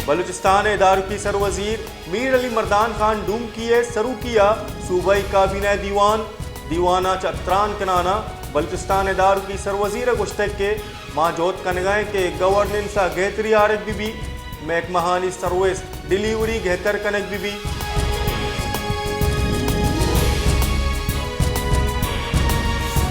بلوچستان ءِ دارکی سروزیر میر علی مردان خان ڈومکی ءِ سروکی ءَ صوبائی کابینہ ءِ دیوان، دیوان ءَ چہ تران کنان ءَ بلوچستان ءِ دارکی سروزیر ءَ گوشتگ کہ ما جہد کنگ ءَ ایں کہ گورننس ءَ گہتری آرگ بہ بیت، محکمہانی سروس ڈیلیوری گہتر کنگ بہ بیت۔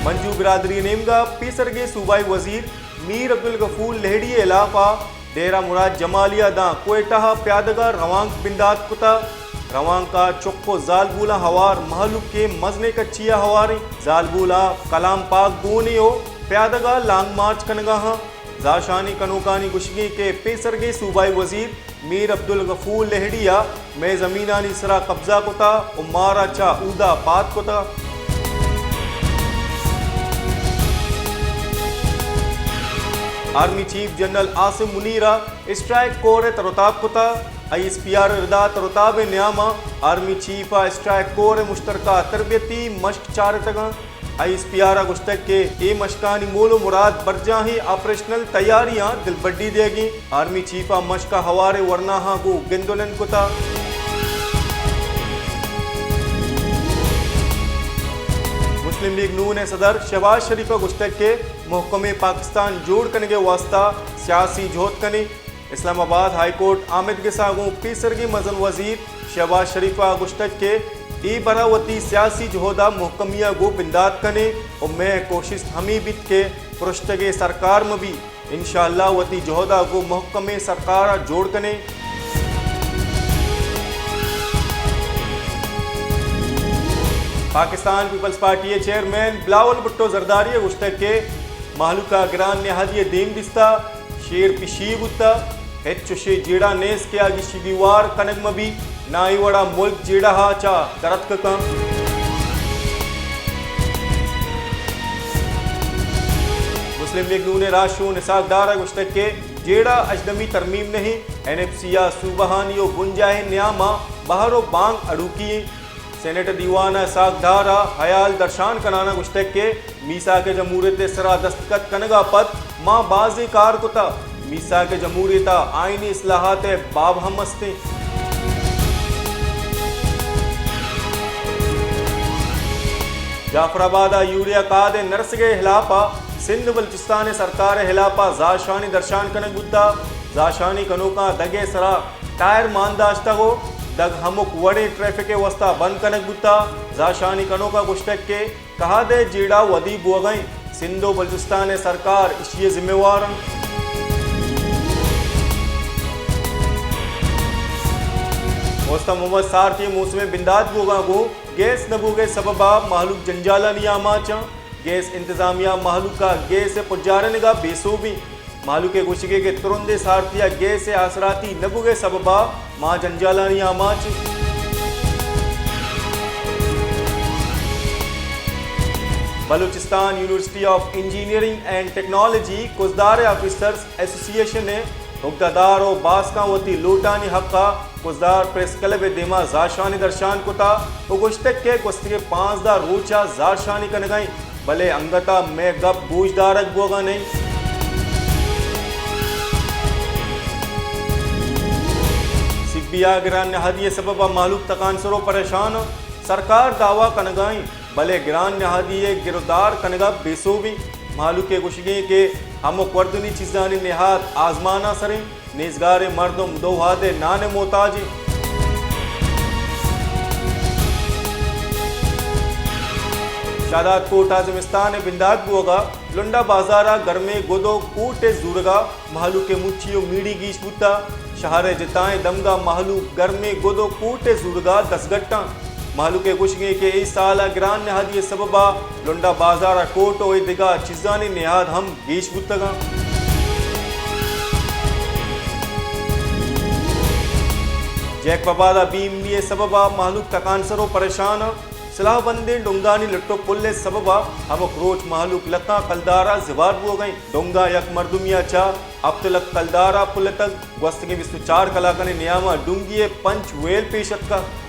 منجو برادری ءِ نیمگ ءَ پیسرگیں صوبائی وزیر میر عبدالغفور لہڑی ءِ ہلاپ ءَ ڈیرہ مراد جمالی ءَ داں کوئٹہ ءَ پیادگ ءَ روانک بندات کتگ۔ روانک ءَ چک ءُ زالبولاں ہوار مہلوکے مزنیں کچی ءَ ہوار اِنت۔ زالبولاں کلام پاک گون اِنت ءُ پیادگ ءَ لانگ مارچ کنگ ءَ اَنت۔ زہرشانی کنوکانی گوشگ اِنت کہ پیسرگیں صوبائی وزیر میر عبدالغفور لہڑی ءَ مئے زمینانی سرا قبضہ کتگ ءُ مارا چہ اودا پاد کتگ۔ آرمی چیف جنرل عاصم منیر ءَ اسٹرائیک کور ءَ تروتاب کتگ۔ آئی ایس پی آر ءِ ردا تروتاب ءِ نیام ءَ آرمی چیف ءَ اسٹرائیک کور ءِ مشترکہ تربیتی مشک چارتگ اَنت۔ آئی ایس پی آر ءَ گوشتگ کہ اے مشکانی مول ءُ مراد برجاہیں آپریشنل تیاریاں دلبڈی دیگ اِنت۔ آرمی چیف ءَ مشک ءَ ہواریں ورناہاں گوں گند ءُ نند کتگ۔ مسلم لیگ نون ءِ صدر شہباز شریف ءَ گوشتگ کہ محکمیں پاکستان جوڑ کنگ ءِ واستہ سیاسی جہد کنیں۔ اسلام آباد ہائی کورٹ آمدگس ءَ گوں پیسرگیں مزن وزیر شہباز شریف ءَ گوشتگ کہ اے بر ءَ وتی سیاسی جہد ءَ مہکمی ءَ گوں بندات کنیں ءُ مئے کوشست ہمے بیت کہ پرشتگیں سرکار مہ بیت، انشاءاللہ وتی جہد ءَ گوں مہکمیں سرکار ءَ جوڑ کنیں۔ پاکستان پیپلز پارٹی ءِ چیئرمین بلاول بھٹو زرداری ءَ گوشتگ کہ مہلوک ءَ گران نہادی ءِ دیم دیستہ، شیر پشی بوتہ، ہچ چشیں جیڑہ نیست کہ آ گیشی گیوار کنگ مہ بیت، ناں اے وڑا ملک جیڑہ ءَ چہ در اتک کنت۔ مسلم لیگ نون ءِ راہشون اسحاق ڈار ءَ گوشتگ کہ جیڑہ اژدمی ترمیم نہ اِنت، این ایف سی ءِ صوبہانی ءُ بنجاہیں نیام ءَ بہر ءُ بانگ اڑوکی اِنت۔ سینیٹ ءِ دیوان ءَ اسحاق ڈار ءَ ہیال درشان کنان ءَ گوشتگ کہ میثاق جمہوریت ءِ سرا دستخط کنگ ءَ پد ما بازیں کار کتہ۔ میثاق جمہوریت ءَ آئینی اصلاحات ءِ باب ہم است اِنت۔ جعفر آباد ءَ یوریا کاد ءِ نہ رسگ ءِ ہلاپ ءَ سندھ ءُ بلوچستان ءِ سرکار ءِ ہلاپ ءَ زہرشانی درشان کنگ بوتہ۔ زہرشانی کنوکاں دگ ءِ سرا ٹائر مان داشتگ ءُ دگ ہمک وڑیں ٹریفک ءِ واستہ بند کنگ بوتہ۔ زہرشانی کنوکاں گوشتگ کہ کہد ءِ جیڑہ ودی بوگ ءَ اِنت، سندھ ءُ بلوچستان ءِ سرکار ایشی ءِ ذمہ وار اِنت۔ اوستہ محمد سارتی ءِ موسم ءِ بندات بوگ ءَ گوں گیس نہ بوگ ءِ سبب ءَ مہلوک جنجالانی آماچ اَنت۔ گیس انتظامیہ مہلوک ءَ گیس ءِ پجارینگ ءَ بے سوب اِنت۔ مہلوک ءِ گوشگ اِنت کہ ترندیں سارتی ءَ گیس ءِ آسراتی نہ بوگ ءِ سبب ءَ ما جنجالانی آماچ ایں۔ Balochistan university of engineering and technology کزدار ءِ آفیسرز ایسوسی ایشن ءِ حقدہ دار ءُ باسکاں وتی لوٹانی حق ءَ کزدار پریس کلب ءِ دیما زہرشانی درشان کتہ ءُ گوشتگ کہ گوستگیں پانزدہ روچ ءَ زہرشانی کنگ ءَ ایں، بلے انگت ءَ مئے گپ گوش دارگ بوگ ءَ نہ اِنت۔ سبی ءَ گران نہادی ءِ سبب ءَ مہلوک تکانسر ءُ پریشان اَنت۔ سرکار دعوی کنگ ءَ اِنت، بلے گران نہادی ءِ گر ءُ دار کنگ ءَ بے سوب اِنت۔ مہلوک ءِ گوشگ اِنت کہ ہمک وردنی چیزانی نہاد آزمان ءِ سر اِنت۔ نیزگاریں مردم دو وہد ءِ نان ءِ محتاج اِنت۔ شہداد کوٹ ءَ زمستان ءِ بندات بوگ ءَ لنڈا بازار ءَ گرمیں گد ءُ کوٹ ءِ زورگ ءَ مہلوک ءِ مچی ءُ میڑی گیش بوتہ۔ شہر ءِ جتائیں دمگ ءَ مہلوک گرمیں گد ءُ کوٹ ءِ زورگ ءَ دزگٹ اَنت۔ مہلوک ءِ گوشگ اِنت کہ اے سال ءَ گران نہادی ءِ سبب ءَ لنڈا بازار ءَ کوٹ ءُ اے دگہ چیزانی نہاد ہم گیش بوتگ اَنت۔ جیکب آباد ءَ بے امنی ءِ سبب ءَ مہلوک تکانسر ءُ پریشان اَنت۔ سلاہ بندیں ڈونگانی لٹ ءُ پل ءِ سبب ءَ ہمک روچ مہلوک لکاں کلدار ءَ زبہر بوگ ءَ اِنت۔ ڈونگ ءَ یک مردمے ءَ چہ ہپت لک کلدار ءَ پل اتگ۔ گوستگیں بیست ءُ چار کلاکانی نیام ءَ ڈونگی ءِ پنچ ویل پیش اتکگ۔